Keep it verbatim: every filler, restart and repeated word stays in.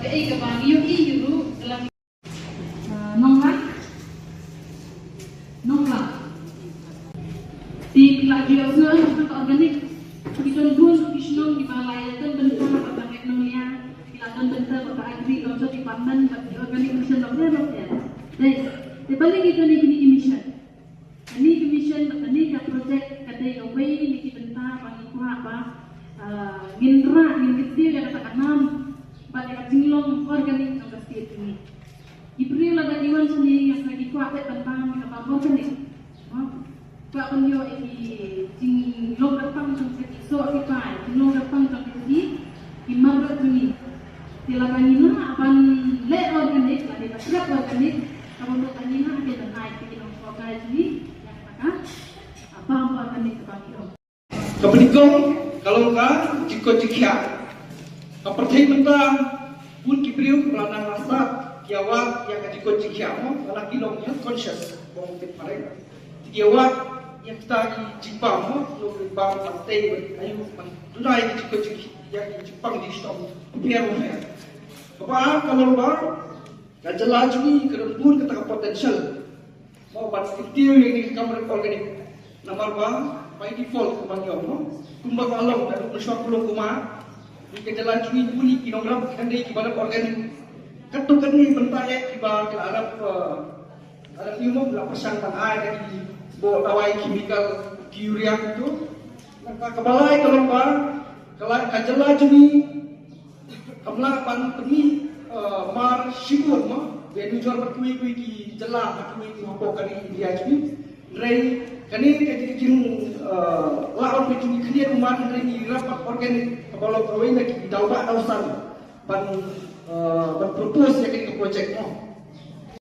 Ei ka bang yu i yu ru dalam nongla nongla. Ti la ju yu snu ka organic. Ki don bun ki shnong ki ba la ïa don bynta ba ka magnolia, ki la don bynta ba ka agriculture department ba ki organic mission ba ka. Dei, te bali ki don ki mission. Kane ka mission bad kane ka project ka dei kawei na ki bynta ba ngi kwah ba ngin rah ngin kyntiew ïa kata ka nam bad ïa ka jinglong organic jong ka state jong ngi. Ki briew lada ki wan shane ïa ka ki kwah beit ban bam ïa ka bam organic. Kwah ban ïoh ïa ki jinglong kyrpang jong ka ki soh ki pai, jinglong kyrpang jong ka ki ki mar jong ngi. Te lada ngi lah ban leh organic, lada ba trep organic, ka ba mut ngi lah ban ai ki nongshong kai jong ngi ïa kata ka bam organic ka bam ïa. Ka pynlong ka long ka jingkoit jingkhiah. Ka pyrthei mynta bun ki briew ba nang la sah ki ïa wad ïa ka jingkoit jingkhiah mo, la ki long health conscious bong tip phareng. Ki ïa wad ïa kita ki jingbam mo, long ki bam ban tei ban ayu ban duna ïa ki jingkoit jingkhiah ïa ki jingpang jingshitom pher pher. Kaba ar ka long ba ka jylla jong ngi ka don bun kata ka potential. Mo ban kyntiew ïa kine ki kam rep organic. Namar ba by default kumba ngi ong mo, kumba ka long ka duk mynshuwa kulong kumba ïa ka jylla jong ngi bun ki nongrep hynrei ki ba rep organic. Katto katne bynta eh ki ba ki la rep, eh, rep ïa mo ki la pyrshang ban ai da ki bok dawai chemical ki urea ki tu. Nangta kaba lai ka long ba ka la ka jylla jong ngi kam lah ban pynmih, eh, mar shibun mo. Ba nujor bad kiwei kiwei ki jylla bad kiwei ki hapoh ka ri India jong ngi. Hynrei kane ka jing, jing, eh, lah ban pynmih khyndiat mar hynrei ngi rep bad organic kaba long kawei na ki daw ba daw san ban, eh, ban propose ïa kane ka project mo.